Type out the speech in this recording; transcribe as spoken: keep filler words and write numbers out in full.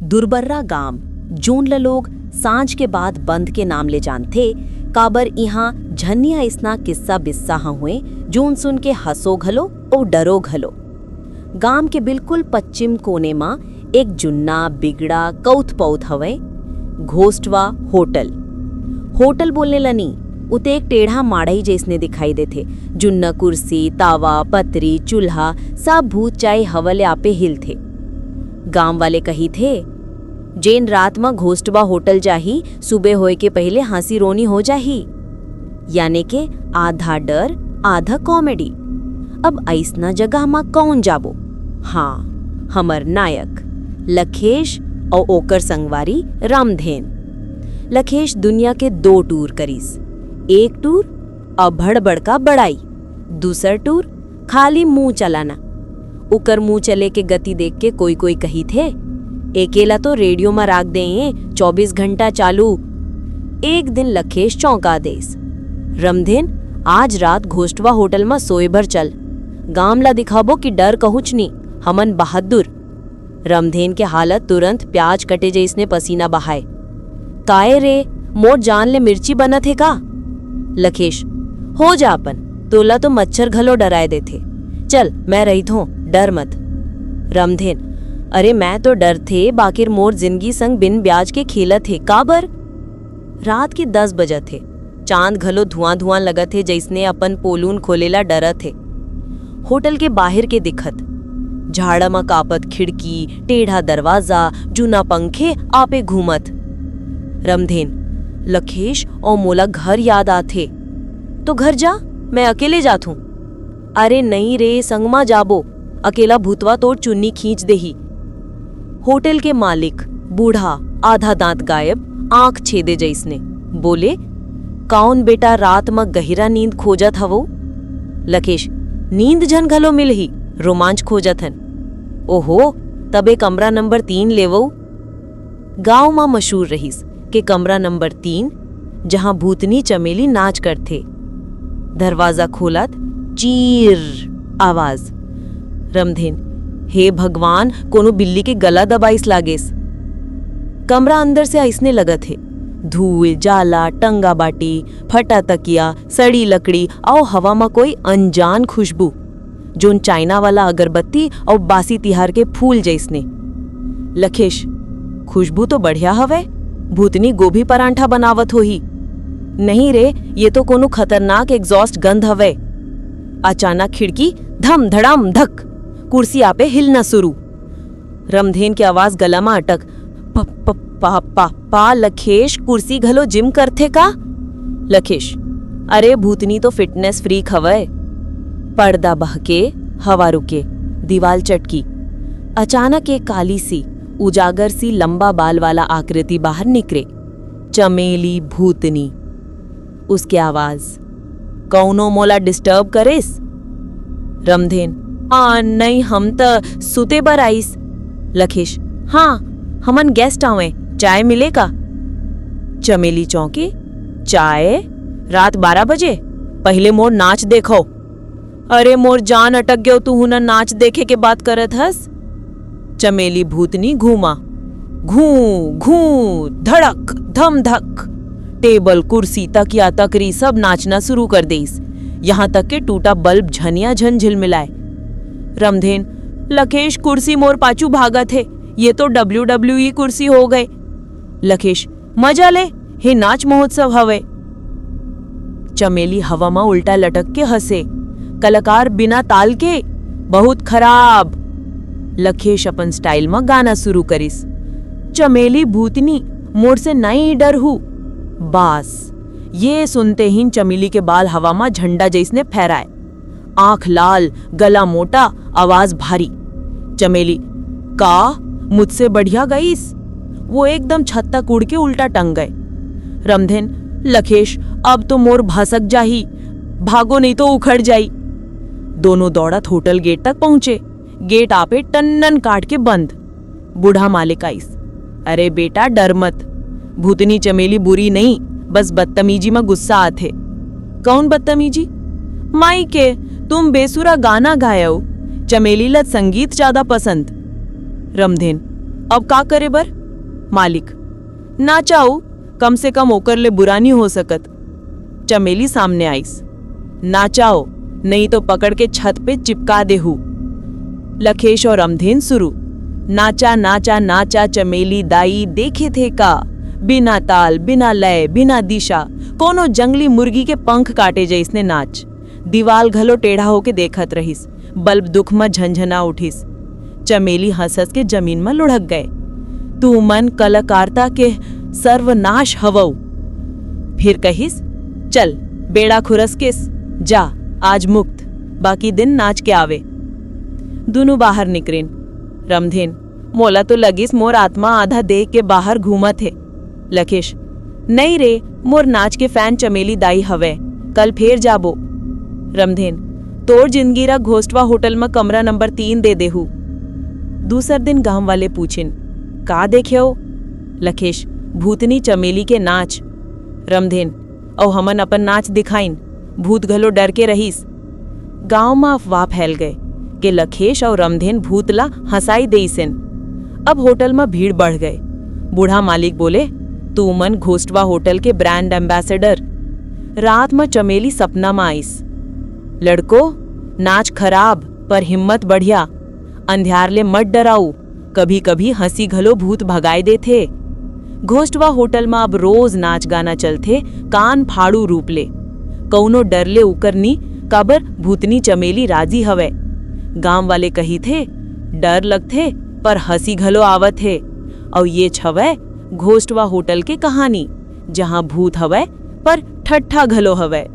दुरबर्रा गांव, जोन ल लोग सांझ के बाद बंद के नाम ले जानथे, काबर इहां झन्निया अइसना किस्सा बिस्सा ह होए, जोन सुन के हंसो घलो अउ डरो घलो। गांव के बिल्कुल पश्चिम कोने म एक जुन्ना बिगड़ा कौत पौत हवय, घोस्टवा होटल। होटल बोलने ल नी, उते एक टेढ़ा माड़ई जइसने दिखाई देथे। जुन्ना कुर्सी, तावा, पतरी, चूल्हा, सब भूत चाय हवा ले आपे हिलथे। गांव वाले कहिथे, "जेन रात म घोस्टवा होटल जाही, सुबे होए के पहिले हांसी रोनी हो जाही।" याने के आधा डर, आधा कॉमेडी। अब अइसना जगह म कौन जाबो? हां, हमर नायक लखेश अउ ओकर संगवारी रामधेन। लखेश दुनिया के दो टूर करिस। एक टूर अभड़ बड़का बड़ाई, दूसर टूर खाली मुंह चलाना। ओकर मुंह चले के गति देख के कोई-कोई कहिथे, "एकेला तो रेडियो म राख दे हे, चौबीस घंटा चालू।" एक दिन लखेश चौंका देस, "रमधेन, आज रात घोस्टवा होटल म सोए बर चल। गाम ला दिखाबो कि डर कहुच नी, हमन बहादुर।" रमधेन के हालत तुरंत प्याज कटे जइसने पसीना बहाए। "काए रे, मोर जान ले मिर्ची बनत हे का?" लखेश, "हो जा अपन, तोला तो मच्छर घलो डराए देथे। चल, मैं रहिथों, डर मत।" रमधेन, "अरे, मैं तो डरथे, बाकिर मोर जिनगी संग बिन ब्याज के खेलत हे, काबर?" रात के दस बजत हे। चांद घलो धुआं-धुआं लगत हे, जइसने अपन पोलून खोले ला डरत हे। होटल के बाहिर के दिखत, झाड़ा म कांपत खिड़की, टेढ़ा दरवाजा, जूना पंखे आपे घूमत। रमधेन, "लखेश अउ मोला घर याद आथे।" "तो घर जा, मैं अकेले जाथूं।" "अरे नइ रे, संग म जाबो, अकेला भूतवा तोर चुन्नी खींच देही।" होटल के मालिक, बूढ़ा, आधा दांत गायब, आंख छेदे जइसने, बोले, "कौन बेटा रात म गहिरा नींद खोजत हवो?" लखेश, "नींद झन घलो मिलही, रोमांच खोजत हन।" "ओहो, तबे कमरा नंबर तीन लेवो।" गांव म मशहूर रहिस के कमरा नंबर तीन, जहां भूतनी चमेली नाच करथे। दरवाजा खोलत, चीर आवाज। रमधेन, "हे भगवान, कोनो बिल्ली के गला दबाइस लागेस।" कमरा अंदर से अइसने लगत हे, धूल, जाला, टंगा बाटी, फटा तकिया, सड़ी लकड़ी, अउ हवा म कोई अनजान खुशबू। जोन चाइना वाला अगरबत्ती अउ बासी तिहार के फूल जइसने। लखेश, "खुशबू तो बढ़िया हवय, भूतनी गोभी परांठा बनावत होही।" "नहीं रे, ये तो कोनो खतरनाक एग्जॉस्ट गंध हवय।" अचानक खिड़की धम धड़ाम धक, कुर्सी आपे हिलना शुरू। रमधेन के आवाज गला म अटक, "प-, प-, पा, पा, पा, लखेश, कुर्सी घलो जिम करथे का?" लखेश, "अरे, भूतनी तो फिटनेस फ्रीक हवय।" पर्दा बहके, हवा रुके, दीवाल चटकी। अचानक एक काली सी, उजागर सी, लंबा बाल वाला आकृति बाहर निकरे। चमेली भूतनी। उसके आवाज, "कौनो मोला डिस्टर्ब करेस?" रमधेन, "आ, नहीं, हम त सुते बर आइस।" लखेश, "हाँ, हमन गेस्ट आवे, चाय मिले का?" चमेली चौंके, "चाय? रात बारह बजे? पहिले मोर नाच देखो।" "अरे, मोर जान अटक गयो, तू हुना नाच देखे के बात करत हस?" चमेली भूतनी घूमा, घू घू, धड़क धम धक। टेबल, कुर्सी, तकिया, तकरी सब नाचना शुरू कर देइस। यहाँ तक के टूटा बल्ब झनिया झन झिलमिलाए। रमधेन, "लखेश, कुर्सी मोर पाछू भागत हे, ये तो डब्ल्यू डब्ल्यू ई कुर्सी हो गए।" लखेश, "मजा ले, हे नाच महोत्सव हवे।" चमेली हवा म उल्टा लटक के हंसे, "कलाकार बिना ताल के, बहुत खराब।" लखेश अपन स्टाइल म गाना शुरू करिस, "चमेली भूतनी, मोर से नई डरहू।" बास, ये सुनते ही चमेली के बाल हवा म झंडा जइसने फहराए। आंख लाल, गला मोटा, आवाज भारी। चमेली, "का? मुझसे बढ़िया गईस?" वो एकदम छत तक उड़ के उल्टा टंग गए। रमधेन, "लखेश, अब तो मोर भसक जाही, भागो नहीं तो उखड़ जाई।" दोनों दौड़त होटल गेट तक पहुंचे। गेट आपे टन्नन काट के बंद। बूढ़ा मालिक आइस। "अरे बेटा, डर मत, भूतनी चमेली बुरी नहीं, बस बदतमीजी म गुस्सा आथे।" "कौन बदतमीजी?" "माई के, तुम बेसुरा गाना गायव, चमेली ल संगीत ज्यादा पसंद।" रमधेन, अब का करे बर? मालिक, नाचाओ, कम से कम ओकर ले बुरा नहीं हो सकत। चमेली सामने आइस। नाचाओ, नहीं तो पकड़ के छत पे चिपका देहू। लखेश और रमधेन शुरू। नाचा, नाचा, नाचा, चमेली दाई, देखे थे का? बिना ताल, बिना लय, बिना दिशा, कोनो जंगली मुर्गी के पंख काटे जइसने नाच। दीवाल घलो टेढ़ा होके देखत रहिस। बल्ब दुख म झनझना उठिस। चमेली हंस-हंस के जमीन म लुढ़क गए। "तू मन कलाकारता के सर्वनाश हवऊ।" फिर कहिस, "चल, बेड़ा खुरस केस, जा, आज मुक्त, बाकी दिन नाच के आवे।" दुनू बाहर निकरिन। रमधेन, "मोला तो लगिस मोर आत्मा आधा देह के बाहर घूमत हे।" लखेश, "नई रे, मोर नाच के फैन चमेली दाई हवय, कल फेर जाबो।" रमधेन, "तोर जिंदगी रा घोस्टवा होटल म कमरा नंबर तीन दे देहू।" दूसर दिन गांव वाले पूछिन, "का देखेव?" लखेश, "भूतनी चमेली के नाच।" रमधेन, "अउ हमन अपन नाच दिखाइन, भूत घलो डर के रहिस।" गांव म अफवाह फैल गए के लखेश अउ रमधेन भूत ला हंसाई देइसेन। अब होटल म भीड़ बढ़ गए। बूढ़ा मालिक बोले, "तू मन घोस्टवा होटल के ब्रांड एम्बेसडर।" रात म चमेली सपना म आइस। "लड़को, नाच खराब, पर हिम्मत बढ़िया। अंधियार ले मत डराऊ, कभी-कभी हंसी घलो भूत भगाए देथे।" घोस्टवा होटल म अब रोज नाच गाना चलथे, कान फाड़ू रूप ले। कउनो डर ले उकर नी, काबर भूतनी चमेली राजी हवय। गांव वाले कहिथे, "डर लगथे, पर हंसी घलो आवत हे।" अउ येच हवय घोस्टवा होटल के कहानी, जहां भूत हवय, पर ठट्ठा घलो हवय।